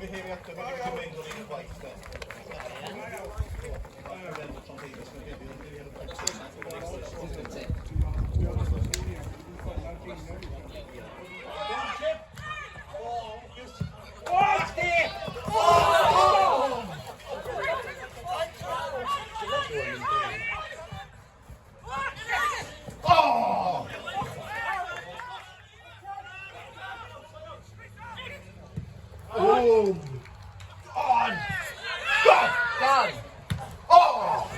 Ymddiheuriadau, mae'n wedi mynd o'n un gwaith, de. Oh! Oh! On! Go! Gone! Oh!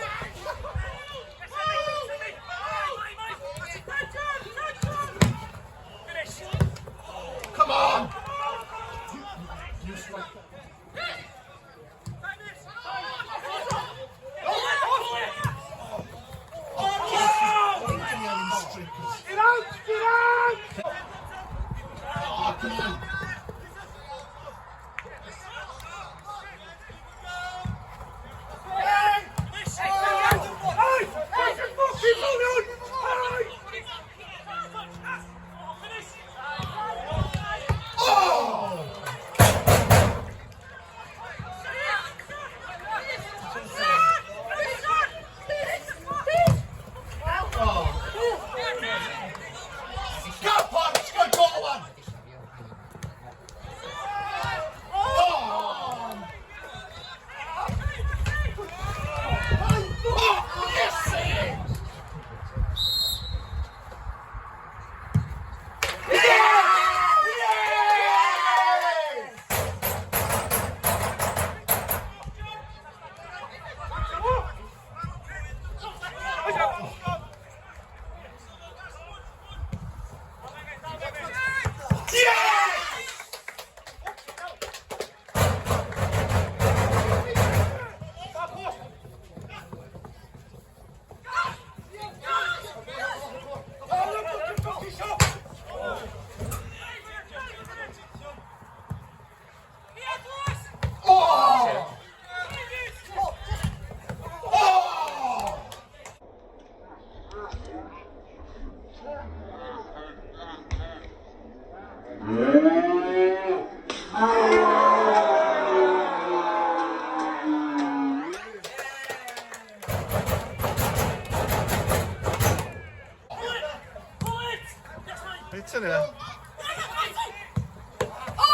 Come on! You strike. Get out! Get out! Oh, come on! Hey! Take your fucking phone out! Hey! Oh! Go, Pont! Go, go one! Oh! Oh, yes! Yes! Yes! Oh! Oh! Beth yna? Oh!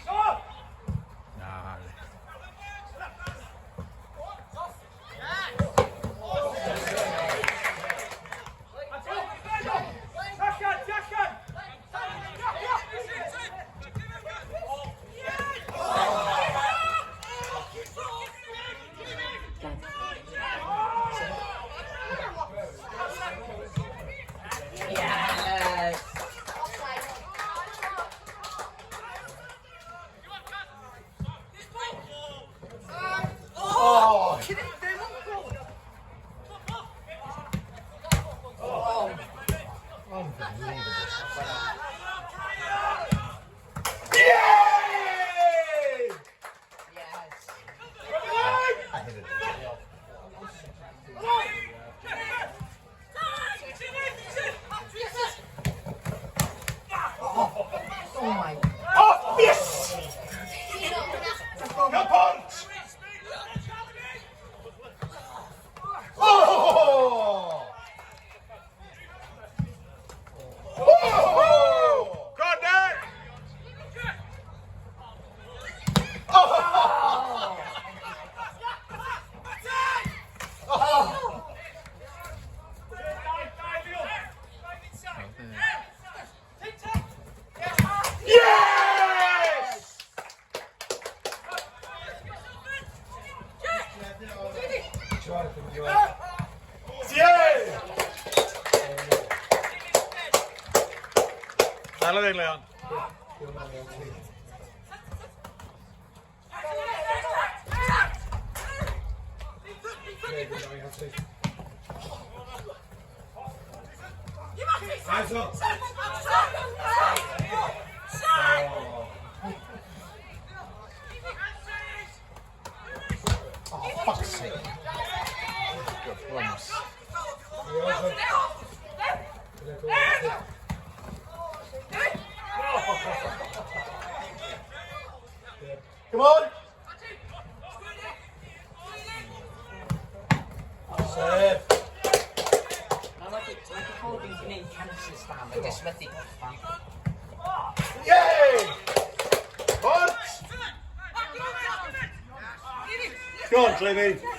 Oh! Na. Yes! Oh! Unbelievable. Yay! Yes! I hit it. Oh my. Oh, yes! Go, Pont! Oh! Oh! Go on, Nick! Oh! Oh! Yes! Yeah! Dal o Leon. Nice one. Oh, fuck's sake. Good plums. Come on! Save. Mae wedi pob yn gwneud cancer da, mae jyst methu gorffan. Yay! Punch! Go on, Jamie.